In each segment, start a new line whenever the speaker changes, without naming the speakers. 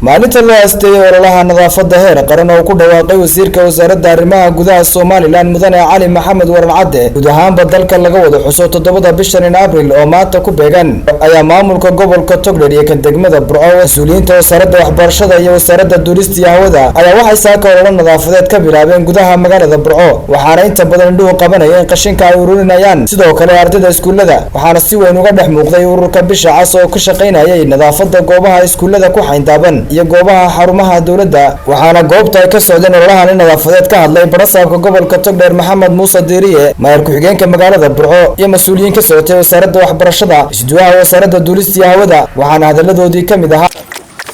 Maalinta loo asteeyay ololaha nadaafadda heer qaran oo ku dhawaaqay wasiirka wasaaradda arrimaha gudaha Somaliland, Mudane Cali Maxamed Waran Cadde, guud ahaanba dalka laga wada xuso 7-da bishan Abril oo maanta ku beegan, ayaa maamulka gobolka Togdheer iyo kan degmada Burco, mas-uuliyiinta wasaaradda waxbarashada iyo wasaaradda duulista iyo hawada ayaa waxay saaka ololo nadaafadeed ka bilaabeen gudaha magaalada Burco. Waxaana inta badan indhuhu qabanayeen qashinka ay ururinayaan, sidoo kale ardayda iskuullada. Waxaana si weyn uga dhex muuqday ururka Bisha Cas oo ka shaqaynayay nadaafadda goobaha iskuullada ku xayndaaban iyo goobaha xarumaha dowladda. Waxaana goobta ay ka socdeen ololahani nadaafadeed ka hadlay barasaabka gobolka Togdheer Maxamed Muuse Diiriye, maayar ku-xigeenka magaalada Burco iyo mas-uuliyiin ka socotay wasaaradda waxbarashada, isduwaha wasaaradda duulista iyo hawada. Waxaana hadalladoodii ka mid ahaa: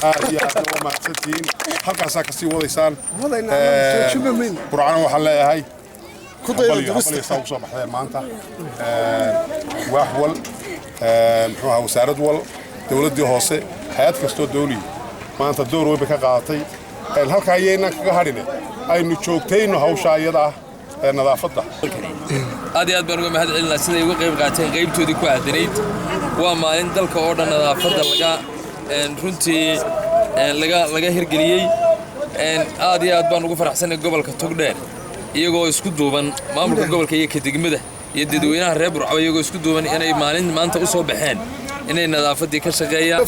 Aad iyo aad uga mahadsantihiin, halkaasaa kasii wadaysaan. Burcana waxaan leeyahay hambalyo ugu soo baxdeen maanta. Waax wal, muxuu ahaa, wasaarad wal, dowladdii hoose, hay-ad kastoo dowliyi maanta door weyn bay ka qaadatay. Halkaa ayaynaan kaga hadhine, aynu joogtayno hawshaa iyada ah ee nadaafadda.
Aad iyo aad baan uga mahad celinaa siday uga qayb qaateen qaybtoodii ku aadanayd. Waa maalin dalka oo dhan nadaafadda laga runtii laga hirgeliyey. Aad iyo aad baan ugu faraxsanay gobolka Togdheer iyagoo isku duuban, maamulka gobolka iyo ka degmada iyo dadweynaha reer Burcaba iyagoo isku duuban inay maalin maanta u soo baxeen inay nadaafaddii ka shaqeeyaan.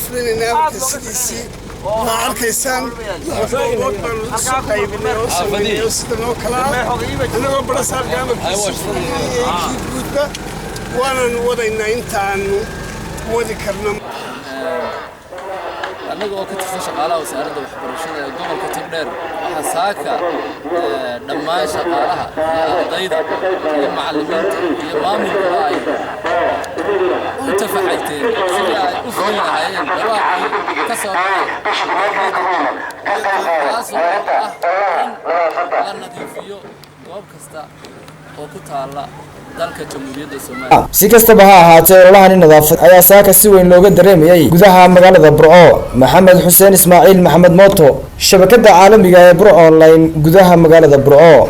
Waa arkaysaan, goobood baanu isu qaybinay oo sameynay oo sidan oo kale ah, annagoo barasaabka amarkiisa fulinay kii guudba, waananu wadaynaa intaanu wadi karno.
Annaga oo ka tirsan shaqaalaha wasaaradda waxbarashada ee gobolka Togdheer, waxaa saaka dhammaan shaqaalaha iyo ardayda iyo macallimiinta iyo maamulkuba ay u tafaxayteen sidii ay u fulin lahaayeen dhawaaqii ka soo baxay, taasoo ah in la nadiifiyo goob kasta oo ku taalla dalka Jamhuuriyadda Soomaaliya.
Si kastaba ha ahaatee, ololahani nadaafad ayaa saaka si weyn looga dareemayay gudaha magaalada Burco. Maxamed Xuseen Ismaaciil, Maxamed Mooto, shabakada caalamiga ee Burco Online, gudaha magaalada Burco.